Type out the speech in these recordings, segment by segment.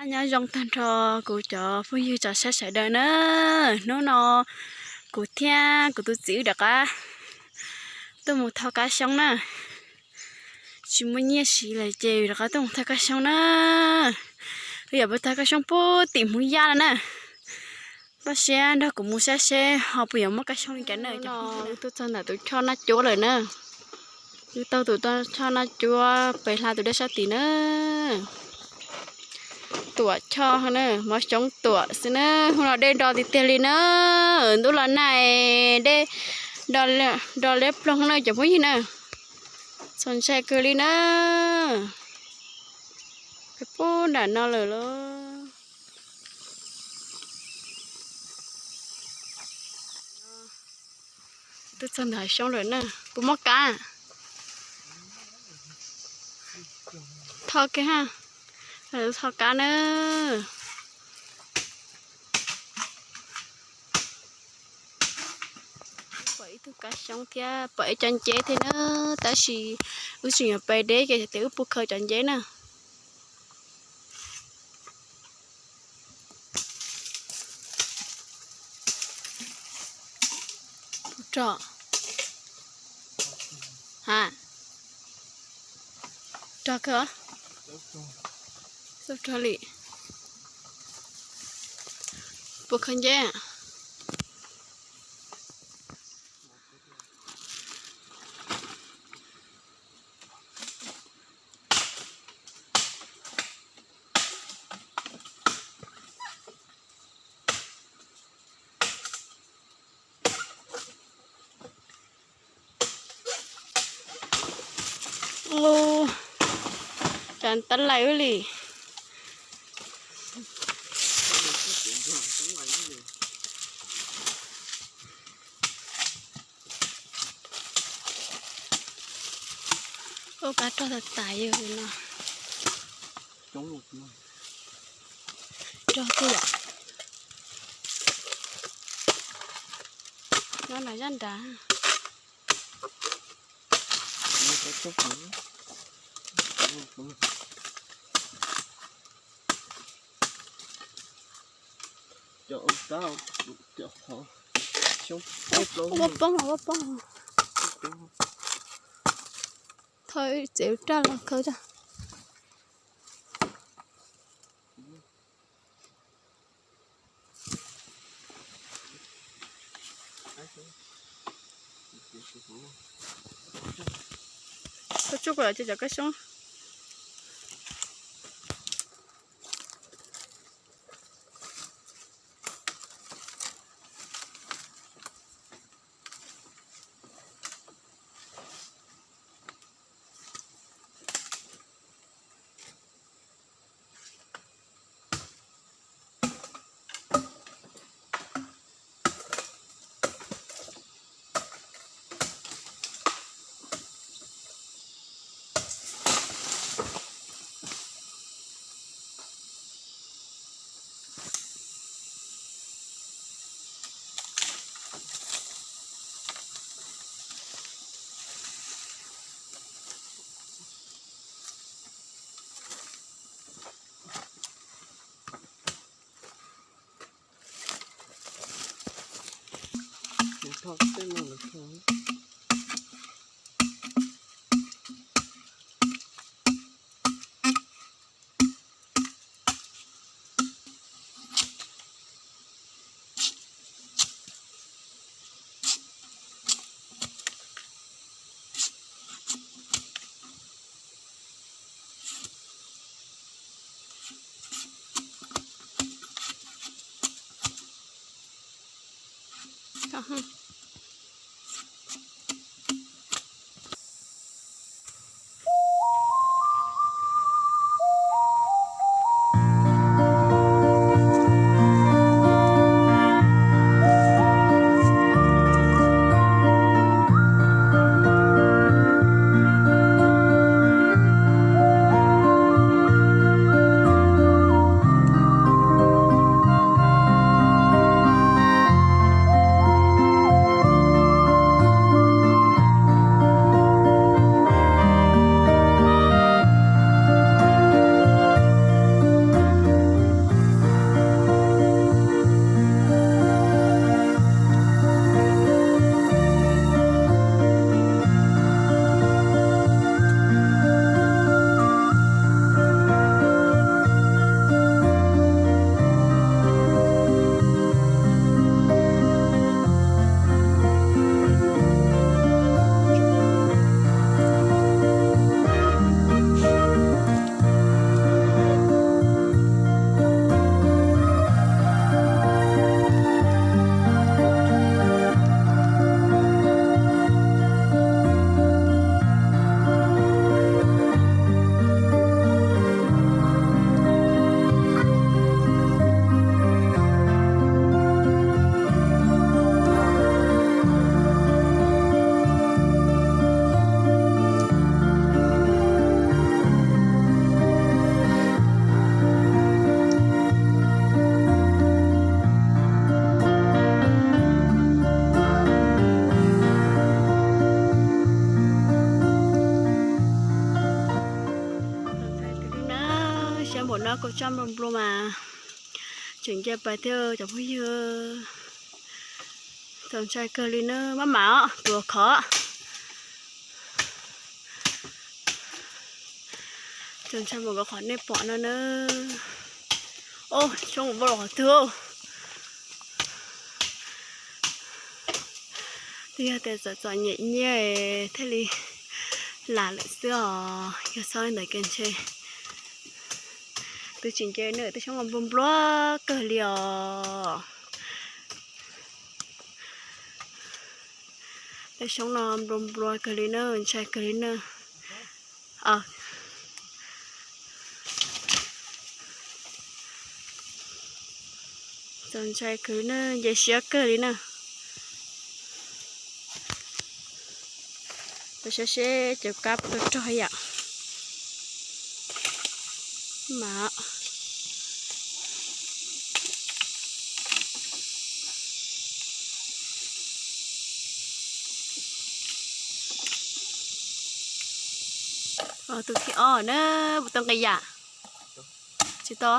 Nyob zoo tag nrho kuv cov phooj ywg tsoom saib sawv daws na. Hnub no kuv thiab kuv tus txiv wb rov qab tuaj mus thau kab xyoob na. Tsis muaj nyiaj siv lawm ces rov qab tuaj mus thau kab xyoob na. Wb yuav mus thau kab xyoob puag tim Hmoob Yaj no na. Toj siab nrog kuv mus saib seb ho puas yuav muaj kab xyoob li cas na. Wb tuaj txog ntawm tus choj naj cuab lawm na. Wb tau tus choj naj cuab pem hla tus dej sab tid na. Tuam choj na, mov xyoob tuam xwb na. Hnub no dej nro tiag tiag li na. Ntuj los nag dej nro liab ploog na cov phooj ywg na. Txaus ntshai kawg li na. Peb puag nram no lawm los. Twb txog ntawm hav xyoob lawm na. Puas muaj kab? Tho kiag ha. Tho kab na. Pom ib tug kab xyoob thiab pom ib co nceb thiab na, tab sis wb tseem yuav pais deb ces tias wb puas khaws cov nceb na. Rog, ha, rog kawg, rog li, puas khaws nceb? Ub, cas tab lais ub li. Ub, kab rog tas tas yog no. Rog tiag. Nyob nram zaj nrad. Ua poob, ua poob. Thov txiav raj los khaws rau. Khaws tsuj kuv los ces cov kab xyoob. Kaum tsaj nplua nplua mas tseem nce pais thiab cov phooj ywg. Txaus ntshai kawg li na, maj mam os, tus khov. Txaus ntshai npaum nkaus qhov nej pom no na. Os, xyoob ua los qhov twg. Twb yog tias txom txom nyem nyiaj thiaj li lam lawm xwb os, yog txhob li ntawd ces ntshe twb tsis nce na, tej xyoob no nplua nplua kawg li os. Tej xyoob no nplua nplua kawg li na, ntshai kawg li na. Txaus ntshai kawg na, nce siab kawg li na. Peb saib seb cov kab puas tau rog yom. Mas tus thib ob na, puas tau nqis yam? Tsis tau.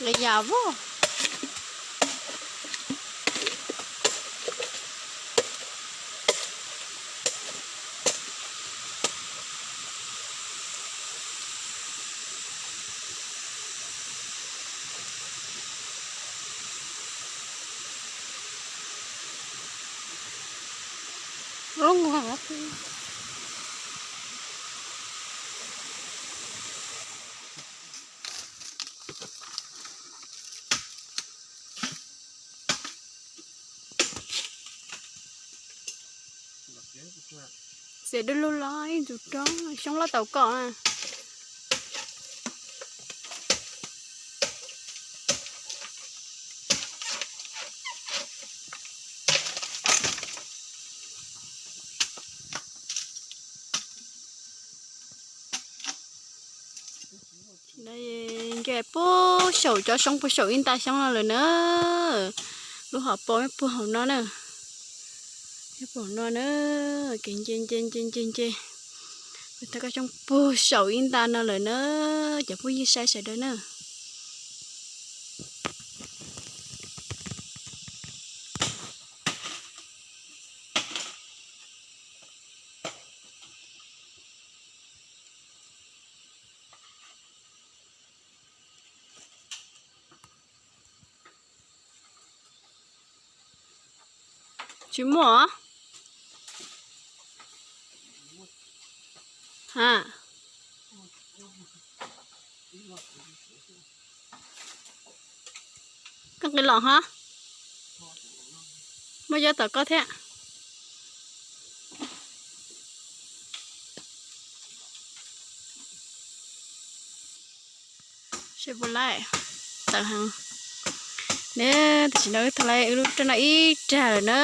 Nqis yam vog. Txiav dub lug los ib ntsis roob xyoob loj tau kom na. Nce puag saum cov xyoob puag saum ib nta xyoob no lawm na. Lub hauv paus puag hauv no na. Puag hauv no na, kev nce nce nce nce nce. Tau koj xyoob puag saum ib nta no lawm na, cov phooj ywg saib sawv daws na. Tsis muaj. Ha, koj nqis los hov. Muaj yob tom koj thiab. Seb puas laij tawm heev. Ne, tam sim no wb thau lawm wb lub raj no ib rag lawm na.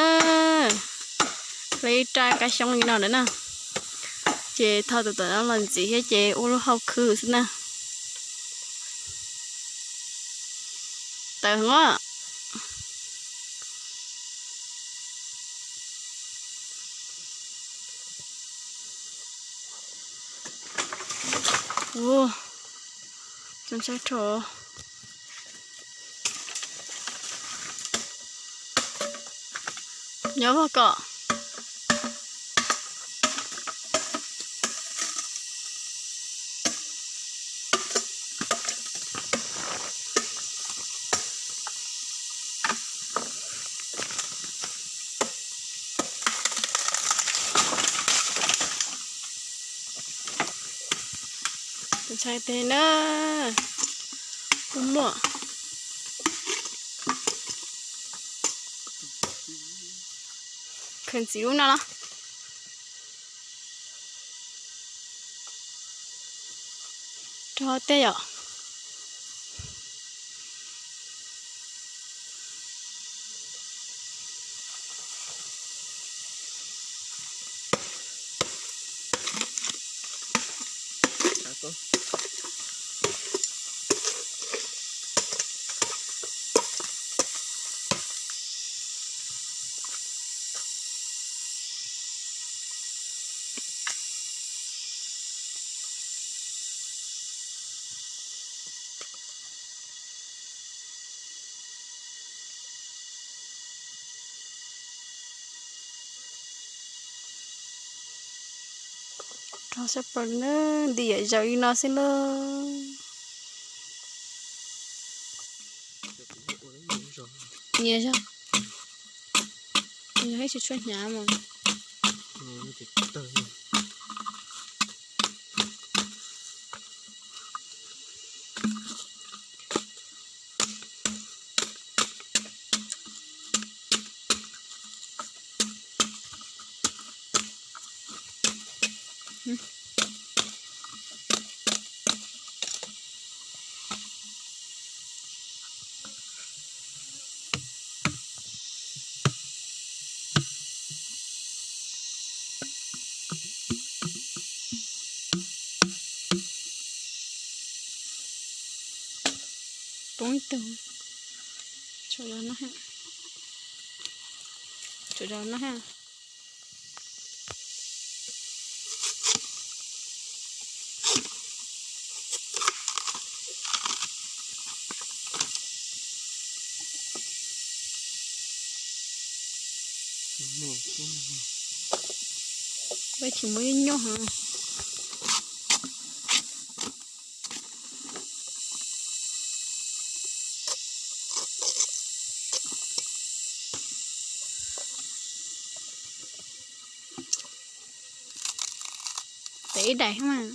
Thau lawm ib raj kab xyoob li no lawm na. Ces thau tus tom no los ntxiv thiab ces ua lub hau khwb xwb na. Tawv os. Ua, ntshai rho. Nyob vog kom. Ntshai tes na. Kuj muaj. Khaws ntxiv lub no los. Rau tej yom. Rog sab plaws na, nti yam zaws li no xwb lauj. Nyias zog, nyias zog ib tsis tshuab hnyav mas. Poob ib tug. Tshuav zog no, tshuav zog no ha. Peb tsis muaj ib nyuag heev. Tes ib daim mas.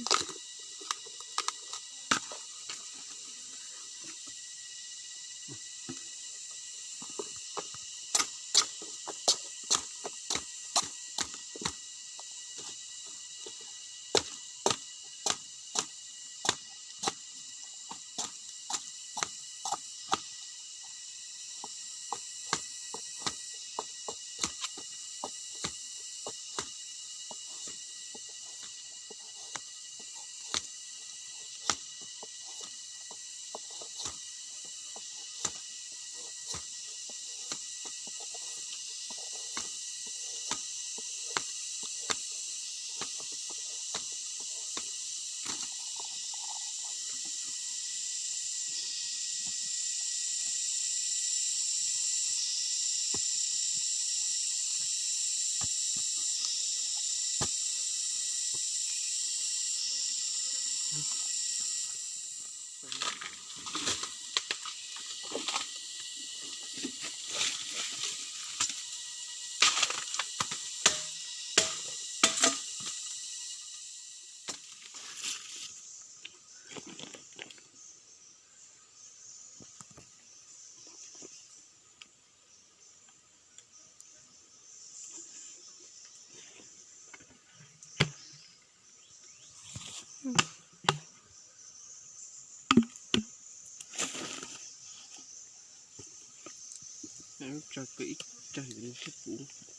Tsawg kawg ib tsawg thiab kuv.